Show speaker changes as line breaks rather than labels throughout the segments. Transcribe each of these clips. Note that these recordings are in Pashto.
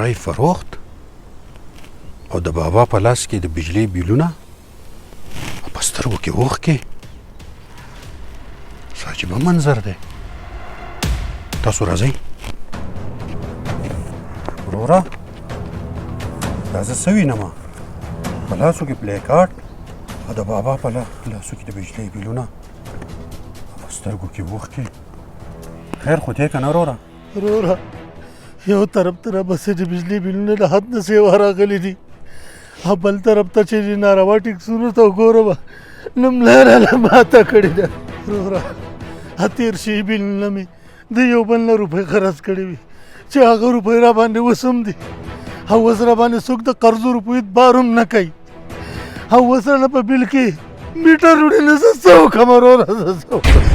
سړی فروخت او د بابا په لاس کې د بجلی بیلونه او په سترګو کې اوښکې، څه عجیبه منظر دی. تاسو راځئ. وروره، دا زه څه وینم؟ په لاسو کې پلی کارت او د بابا په لاسو کې د بجلی بیلونه او په سترګو کې اوښکې. خیر خو دی که نه وروره؟
وروره، یو طرف ته رابسې د بجلی بیلونه له حد نه سیوا راغلي دي او بل طرف ته چې د ناروا ټیکسونو ته وګورم نو ملا راله ماته کړې ده. وروره، تېر شوي بیلونه مې د یو بل نه روپۍ قرض کړې وي چې هغه روپۍ را باندې اوس هم دي او اوس را باندې څوک د قرضو روپیو اعتبار هم نه کوي او اوس رانه په بیل کې میټر وړي. نو زه څه وکړم وروره؟ زه څه وکړم؟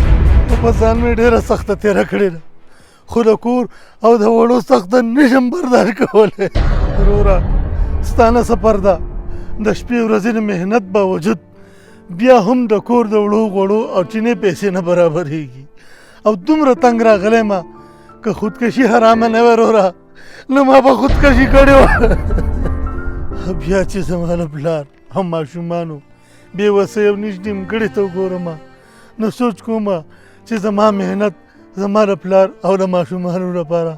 په ځان مې ډېره سخته تېره کړې ده، خو د کور او د وړو سخته نشم برداشت کولی. وروره، ستا نه څه پرده، د شپې ورځې د محنت باوجود بیا هم د کور د وړو غوړو او چینې پیسې نه برابرېږي او دومره تنګ راغلی ما، که خودکشي حرامه نه وه وروره نو ما به خودکشي کړې وه. بیا چې زما له پلار او ماشومانو بې وسۍ او نږدې نیمګړې ته وګورم نو سوچ کوم چې زما محنت زما د پلار او د ماشومانو لپاره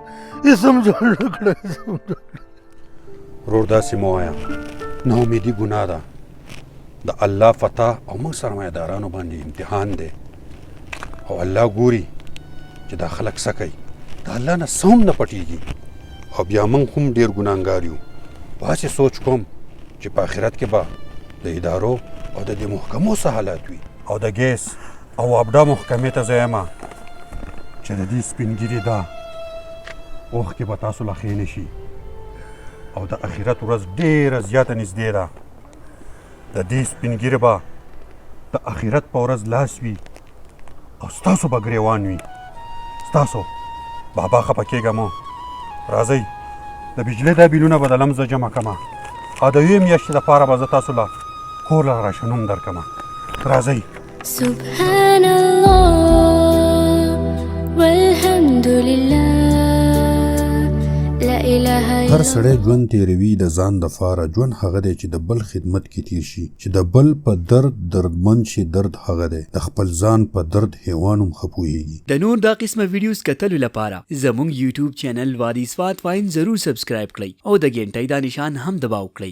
هېڅ هم جوړ نه کړی، هېڅ هم جوړ.
ورور، داسې مه وایه، ناامیدي ګناه ده. د الله فتح او موږ سرمایهدارانو باندې امتحان دی او الله ګوري چې دا خلک څه کوي. د الله نه څه هم نه پټېږي او بیا موږ هم ډېر ګناهګار یو. هسې سوچ کوم چې په آخرت کې به د ادارو او د دې محکمو څه حالات وي. او د ګیس او واپډا محکمې ته زه یم چې د دې سپین ږیري دا اوښکې به تاسو له ښې نه شي او د اخرت ورځ ډېره زیاته نږدې ده. د دې سپین ږیري به د اخرت په ورځ لاس وي او ستاسو به ګریوان وي. ستاسو بابا، خفه کېږه مه. راځئ، د بجلۍ دا بیلونه به د لمزه جمع کړم او د یوې میاشتې دپاره به زه تاسو له کور له راشن هم درکړم. راځئ.
سبحان الله والحمد لله لا اله.
هر سړی ژوند تېروي د ځان د فاره، ژوند هغه دی چې د بل خدمت کې تېر شي، چې د بل په درد دردمند شي درد هغه دی، د خپل ځان په درد حیوان هم ښه پوهېږي.
د نور دا قسمه ویډیوز کتلو لپاره زموږ یوټیوب چینل وادي سوات واین ضرور سبسکرایب کړئ او د ګنټۍ دا نشان هم دباو کړئ.